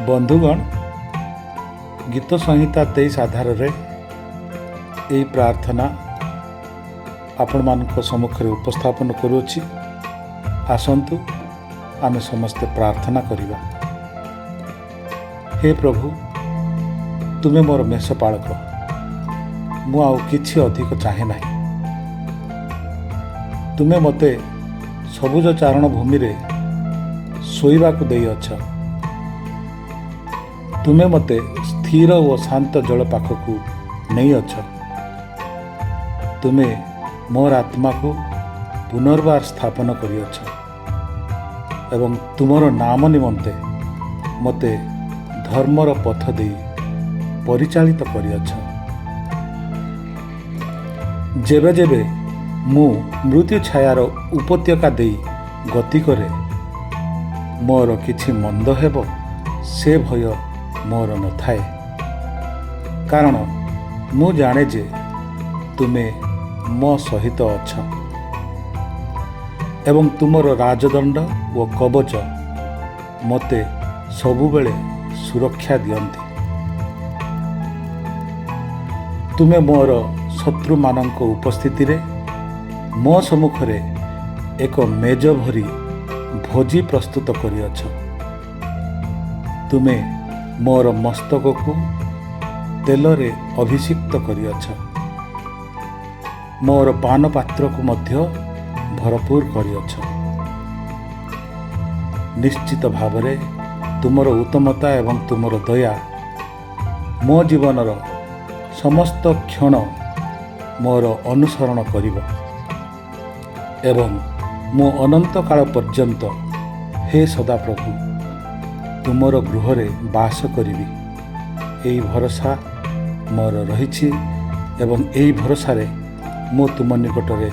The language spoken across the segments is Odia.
ବନ୍ଧୁଗଣ, ଗୀତ ସଂହିତା 23 ଆଧାରରେ ଏହି ପ୍ରାର୍ଥନା ଆପଣମାନଙ୍କ ସମ୍ମୁଖରେ ଉପସ୍ଥାପନ କରୁଅଛି। ଆସନ୍ତୁ, ଆମେ ସମସ୍ତେ ପ୍ରାର୍ଥନା କରିବା। ହେ ପ୍ରଭୁ, ତୁମେ ମୋର ମେଷପାଳକ, ମୁଁ ଆଉ କିଛି ଅଧିକ ଚାହେଁ ନାହିଁ। ତୁମେ ମୋତେ ସବୁଜ ଚାରଣ ଭୂମିରେ ଶୋଇବାକୁ ଦେଇଅଛ। ତୁମେ ମୋତେ ସ୍ଥିର ଓ ଶାନ୍ତ ଜଳ ପାଖକୁ ନେଇଅଛ। ତୁମେ ମୋର ଆତ୍ମାକୁ ପୁନର୍ବାର ସ୍ଥାପନ କରିଅଛ ଏବଂ ତୁମର ନାମ ନିମନ୍ତେ ମୋତେ ଧର୍ମର ପଥ ଦେଇ ପରିଚାଳିତ କରିଅଛ। ଯେବେ ଯେବେ ମୁଁ ମୃତ୍ୟୁ ଛାୟାର ଉପତ୍ୟକା ଦେଇ ଗତି କରେ, ମୋର କିଛି ମନ୍ଦ ହେବ ସେ ଭୟ ମୋର ନଥାଏ, କାରଣ ମୁଁ ଜାଣେ ଯେ ତୁମେ ମୋ ସହିତ ଅଛ ଏବଂ ତୁମର ରାଜଦଣ୍ଡ ଓ କବଚ ମୋତେ ସବୁବେଳେ ସୁରକ୍ଷା ଦିଅନ୍ତି। ତୁମେ ମୋର ଶତ୍ରୁମାନଙ୍କ ଉପସ୍ଥିତିରେ ମୋ ସମ୍ମୁଖରେ ଏକ ମେଜ ଭରି ଭୋଜି ପ୍ରସ୍ତୁତ କରିଅଛ। ତୁମେ ମୋର ମସ୍ତକକୁ ତେଲରେ ଅଭିଷିକ୍ତ କରିଅଛ। ମୋର ପାନପାତ୍ରକୁ ମଧ୍ୟ ଭରପୁର କରିଅଛ। ନିଶ୍ଚିତ ଭାବରେ ତୁମର ଉତ୍ତମତା ଏବଂ ତୁମର ଦୟା ମୋ ଜୀବନର ସମସ୍ତ କ୍ଷଣ ମୋର ଅନୁସରଣ କରିବ ଏବଂ ମୁଁ ଅନନ୍ତ କାଳ ପର୍ଯ୍ୟନ୍ତ, ହେ ସଦାପ୍ରଭୁ, ତୁମର ଗୃହରେ ବାସ କରିବି। ଏହି ଭରସା ମୋର ରହିଛି ଏବଂ ଏହି ଭରସାରେ ମୁଁ ତୁମ ନିକଟରେ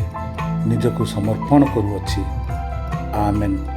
ନିଜକୁ ସମର୍ପଣ କରୁଅଛି। ଆମେନ୍।